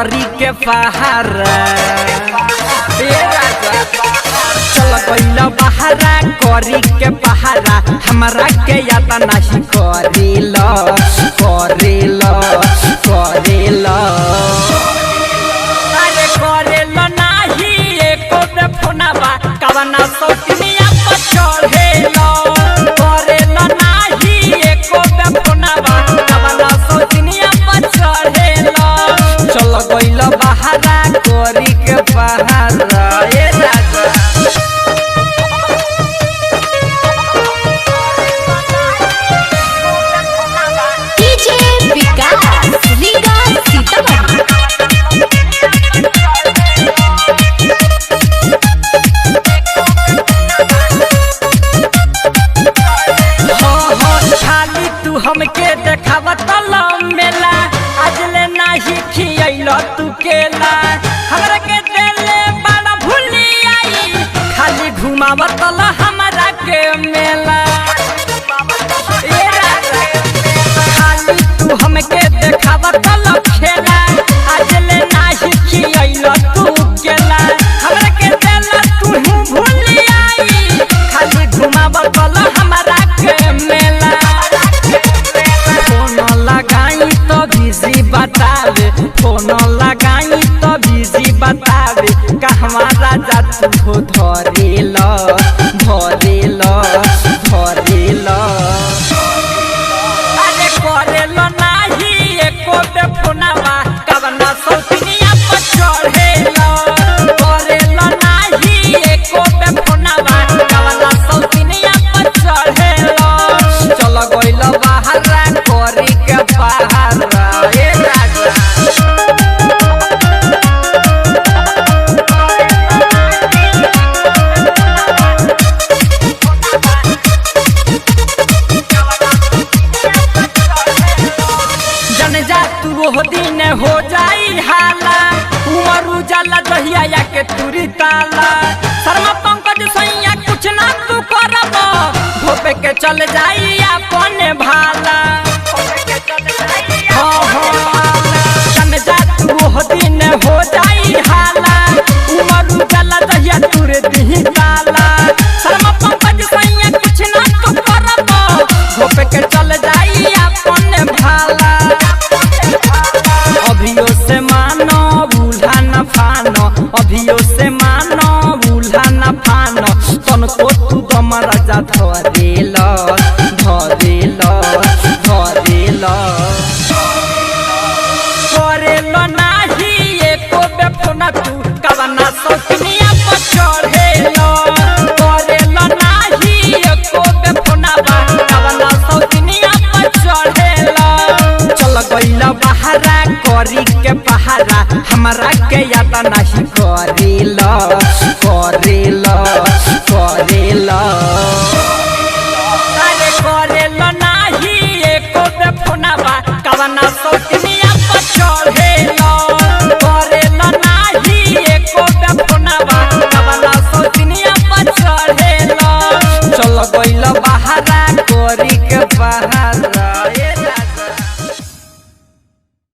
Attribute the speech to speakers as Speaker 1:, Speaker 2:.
Speaker 1: करी के पहारा। ए राजा चल गइल बहारा करी के पहारा, हमरा के याद नाही करेल करेल करेल। अरे करेल नाही एको बे फोनवा कवना सौतनिया पर चढ़ेल। करेल नाही एको बे फोनवा कवना सौतनिया पर चढ़ेल। चल गइल बहारा करी के पहारा। ए राजा
Speaker 2: डीजे विकास रीगा सीतामढ़ी।
Speaker 1: हो हो खाली तू हमके देखावत मेला, आज ले नाही खियैल तू केला। हमरा के देले बड़ा भूली आई, खाली घुमावत हमरा के मेला। ए राजा खाली तू हमके देखावत खेला, आज ले नाही खियैल तू केला। हमरा के देला तू भूली आई, खाली घुमावत हमरा के मेला। फोन लगाई तो बिजी बतावे, फोन लगाई तो बिजी बतावे। कहवा राजा तू धरेल धरेल धरेल। अरे करेल नाही एको बे फोनवा कवना सौतनिया पर चढ़ेल। करेल नाही एको बे फोनवा कवना सौतनिया पर चढ़ेल। चल गइल बहारा करी के पहारा। ए राजा जन जा तू वो दिन हो जाई हाला, उमर उजाला दहिया या के तुरी ताला। शर्मा पंकज सैया कुछ ना तू करब, धोपे के चल जाई अपन भाला। हो हो जन जा तू वो दिन हो जाई हाला, उमर उजाला दहिया तुर दिही ताला। शर्मा पंकज सैया कुछ ना तू करब, धोपे के चल जाई अपन भाला। अभियो से मानो बूढ़ा न फानो, अभियो से मानो बूढ़ा न फानो। तनको तू दम राजा धरेल धरेल धरेल। करेल नाही एको बे फोन तू कवना सौतनिया पर चढ़ेल। करेल नाही एको बे फोनवा कवना सौतनिया पर चढ़ेल। चल गइल बहारा करी के पहारा, हमरा के याद नाही करेल करेल करेल। अरे करेल नाही एको बे फोनवा कवना सौतनिया पर चढ़ेल। करेल नाही एको बे फोनवा कवना सौतनिया पर चढ़ेल। चल गइल बहारा करी के पहारा।